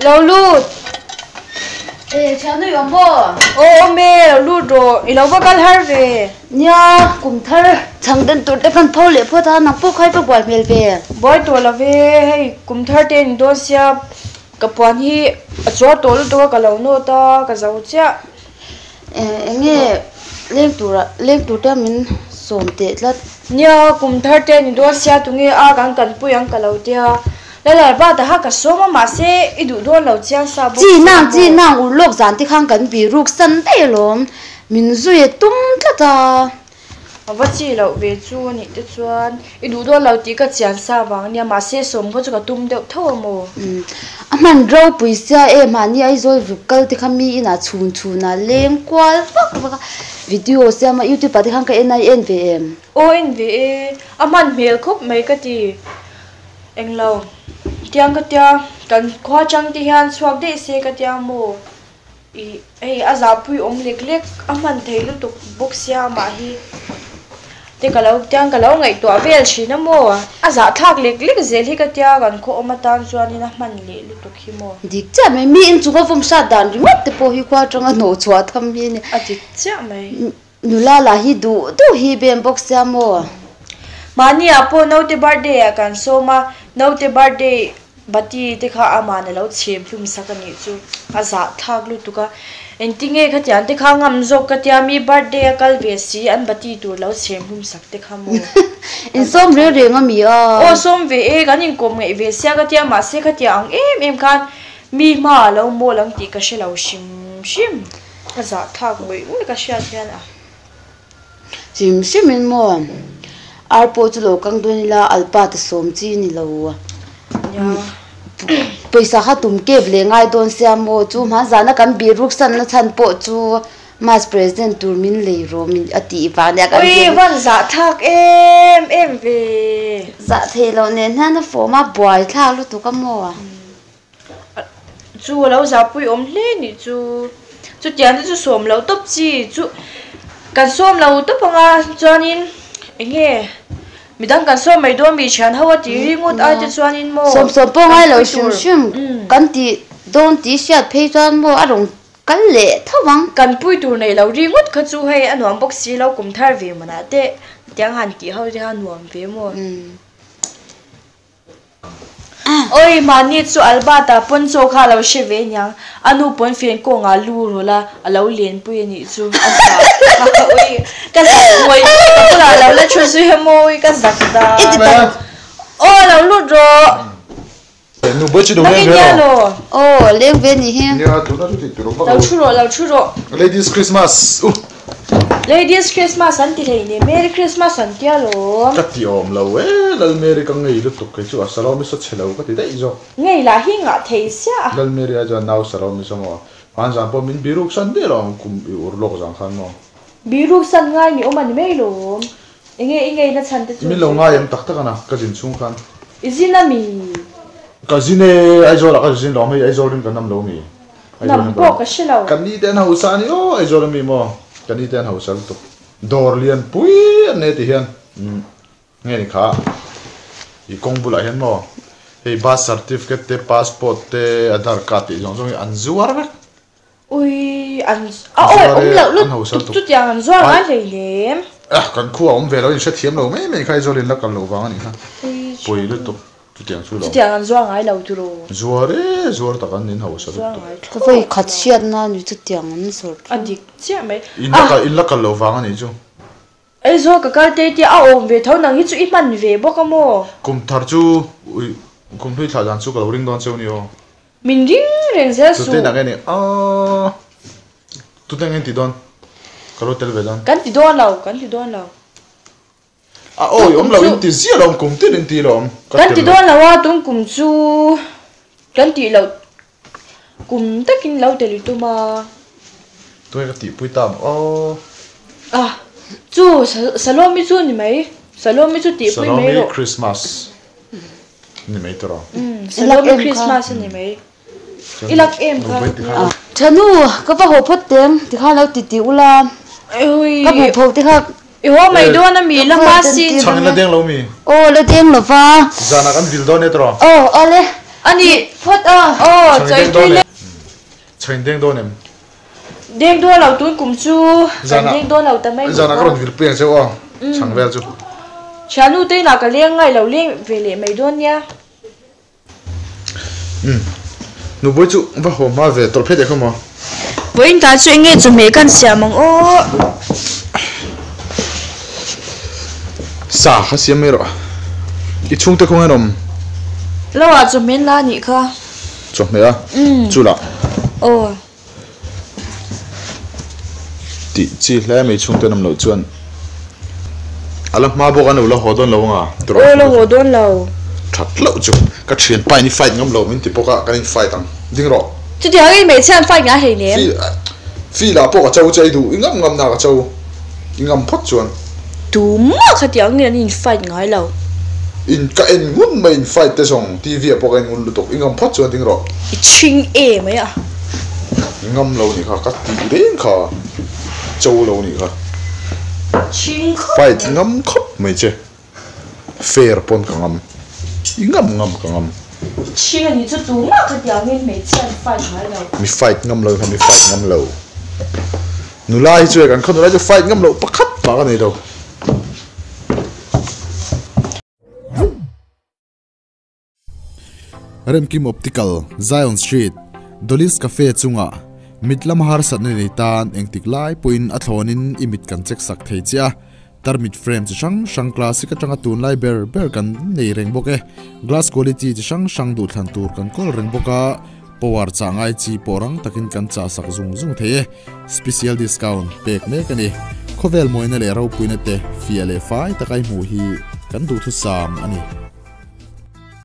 Lo lut. E thian i awm maw? Aw awm e, lo lut rawh. I lo va kal har ve. Nia, kum thar chhang den tur te khan pho leh phawt a, nang pawh kha i va buai hmel ve. Buai tawh lo ve, hei kum thar te in dawn sia, ka puan hi a chuar tawh lutuk a, ka lo nawt a, ka zo chiah. Eng nge leng tura leng tur te min sawm teh tlat. Nia, kum thar te ni dawn sia tunge a kan kanpui ang ka lo tia. Lalal ta ha ka sawm a mahse i duh dawn lo chiang sa bawk Chi sia nang maw. chi nang urlawk zan te khan kan bih ruk san daih alawm min zui a tum tlat a. A va chi loh ve chu a nih te chuan i duh dawn lo tih ka chian sa vang ania mahse sawm kha chu ka tum deuh tho a maw. Umm a hman ropui sia e mahni Aizawl zuk kal te kha mi inah chhun chhunah leng kual vak vak a video siam a youtube ah te khan ka en a i en ve em? Aw en ve e a hman hmel khawp mai ka ti. Englo tiang ka tia kan khua chang te hian chhuak daih se ka tia maw ih hei a zahpui awm lek lek a hman thei lutuk bawk sia amah hi te ka lo tiang ka lo ngaihtuah vel thin a maw a zahthlak lek lek zel hi ka tia kan khaw awm atan chuanin a hman leh lutuk hi maw. Dik chiah mai mi inchung a vawm hrat dan ringawt te pawh hi khua atanga hnawh chhuah tham hi a ni. A dik chiah mai. Nula lah hi duh duh hi bem bawk sia maw? Mahni ah pawh naute birthday ah kan sawm a, naute birthday bati te kha aman a lo chhem hlum sak a nih chu, a zah thlak lutuk a, engtinge khatiang te kha ngam zawk ka tia mi birthday a kal ve si an bati tur lo chhem hlum sak te kha maw? In sawm reng reng a mi a? Aw sawm ve e, kan inkawm ngaih ve sia ka tia mahse khatiang ang em em khan mi hma a lo mawl ang tih ka hre lo hrim hrim. Ka zah thlak ngawih ngawih ka hriat hian a. Hrim hrim in maw ar pawh chu lo kang dawn ila alpa ta sawm chi ni lo a. Pawisa kha tum kep leh ngai dawn sia maw chu hman zana kan bih ruk san na chhan pawh chu mass president tur min lei rawh min a tih vang nia kan Ui van zah thlak em em ve. Zah theih loh nen hian a form a buai thlak lutuk a maw. Chu a lo zahpui awm hle nih chu. Chutiang te chu sawm loh tawp chi chu kan sawm lo tawp ang a chuanin eng nge midang kan sawm mai dawn mi thian ho a tih ringawt ai te chuanin maw Sawm sawm pawh ngai lo hrim hrim kan tih dawn tih hriat phei chuan maw a rawn kal leh tho ang. Kan pui tur neih lo ringawt kha chu hei a nuam bawk si lo kum thar ve manah te tiang han tih ho te kha a nuam ve maw. Oi, mahni chu Albert-a pawn chaw kha a lo hre ve aniang. A nu pawn fian kawngah lu rawlh a, a lo lenpui a nih chu. A zak. Oi, ka zak ngawih ngawih ka bulah a lo la thu zui a maw, oi ka zak dan. Aw, lo lut rawh. Nangin nia law. Aw, leng ve nih hi. Lo thu rawh, lo thu rawh. Ladies Christmas. Ladies Christmas an ti hlei nen Merry Christmas an tia lawm. Ka ti awm lo e, Lal Mary ka ngei lutuk kei chu a Salome saw chhe lo ka ti daih zawk. Ngei lah hi ngah thei siah a. Lal Mary ai chuan nau Salome saw maw? Hman zan pawh min biruk san daih lo ang kum i ur lawk zang khan maw? Biruk san ngai ni awm a ni mai lawm. Enge i ngei na chhan te chu? Min lo ngai em tak tak a na, ka zin chhung khan. I zin a mi? Ka zin e, Aizawl ah ka zin lo ang hei Aizawl rin ka nam lo mi? Hnam pawh ka hre lo. Ka ni te an hausa a ni aw Aizawl ami maw ka ni te an hausa lutuk dawr lian pui an nei ti hian nge ni kha i kawng bulah hian maw hei birth certificate te passport te aadhar card tih zawng zawng hi an zuar vek. Ui an a awi awm loh lutuk chutiang an zuar ngai hleinem. Kan khua awm ve lo in hrethiam lo mai mai kha Aizawl in la kal loh vang a nih kha pui lutuk. Chutiang chu lo. Chutiang an zuar ngai lo tiraw? Zuar e, zuar tak an in hausa lutuk. Ka vawi khat hriat na ni chutiang an zawrh chu. A dik chiah mai. In la kal, in la kal lo vang a nih chu. Aizawl ka kal te tia a awm ve tho nang hi chu i hman ve bawk a maw? Kum thar chu ui kum hlui thlah dan chu ka lo ring dawn cheu ni aw. Min ring reng zel suh. Tute nak e ni aw. Tute nge ti dawn? Ka lo tel ve dawn. Kan ti dawn lo, kan ti dawn lo. A awi awm lo in ti ziah lo kum tin in ti lo awm. Kan ti dawn lo a tum kum chu kan tih loh kum takin lo tel i tum a. Tunge ka tihpui ta ang aw. A chu Salomi chu ni mai Salomi chu tihpui mai rawh. Salomi Christmas ni mai tawh rawh. Salomi Christmas a ni mai. I lak em kha. Thanu ka va haw phawt teng tikhan lo ti ti ula ka buh pho te kha. I haw mai dawn a mi la hma sin. Chhang in la deng lo mi. Aw la deng lo va. Zanah kan vil dawn e tawh. Aw awle. Ani phawt a. Aw chawi tui le. Chhain deng dawn em? Deng dawn lo tun kum chu kan deng dawn lo ta mai nih kha. Zanah ka rawn vir pui ang che u a, chhang vel chu. Thiannu te inah ka leng ngai lo leng ve leh mai dawn nia. Umm Nupui chu va haw hma ve tawrh phei teh kha maw? Vawiin ta chu enge chawhmeh kan siam ang aw. Sa kha siam mai rawh. I chhungte khawnge an awm? Lo ah chawhmeh an la anih kha. Chawhmeh a? Chu lah. Aw. Tih chi hle mai chhungte an awm loh chuan a la hma bawk a no la haw dawn lo anga. Aw la haw dawn lo. That hlauh chu ka thianpa in i fight ngam lo min ti bawk a kan in fight ang. Ding rawh. Chutiang in hmeichhia an fight ngai hleinem. Feel ah pawh ka cho che i duh i ngam ngam na ka cho i ngam phawt chuan. Tumah khatiang in an in fight ngai lo. In ka en ngun mai in fight te zawng TV ah pawh ka en ngun lutuk i ngam phawt chuan ding rawh. I chhing e mai a. I ngam lo nih kha ka tih reng kha cho lo nih kha. Chhing khawp mai. Fight ngam khawp mai che. Fair pawn ka ngam. I ngam ngam ka ngam. I chhing a nih chu tumah khatiang in hmeichhia an fight ngai lo. Mi fight ngam lo kha mi fight ngam lo. Nula hi chu e kan khaw nula hi chu fight ngam loh pakhat mah ka nei lo. Remkim Optical, Zion Street, Dolly's Cafe chungah mit lama harsatna nei tan engtik lai pawhin a thlawnin i mit kan check sak thei che a, tarmit frame chi hrang hrang classic atanga tunlai ber ber kan nei reng bawk e. Glass quality chi hrang hrang duhthlan tur kan kawl reng bawk a, power chah ngai chi pawh rang takin kan chah sak zung zung thei e. Special discount pek mek a ni. Khawvel mawina leh ropuina te fiah leh fai taka i hmuh hi kan duhthusam a ni.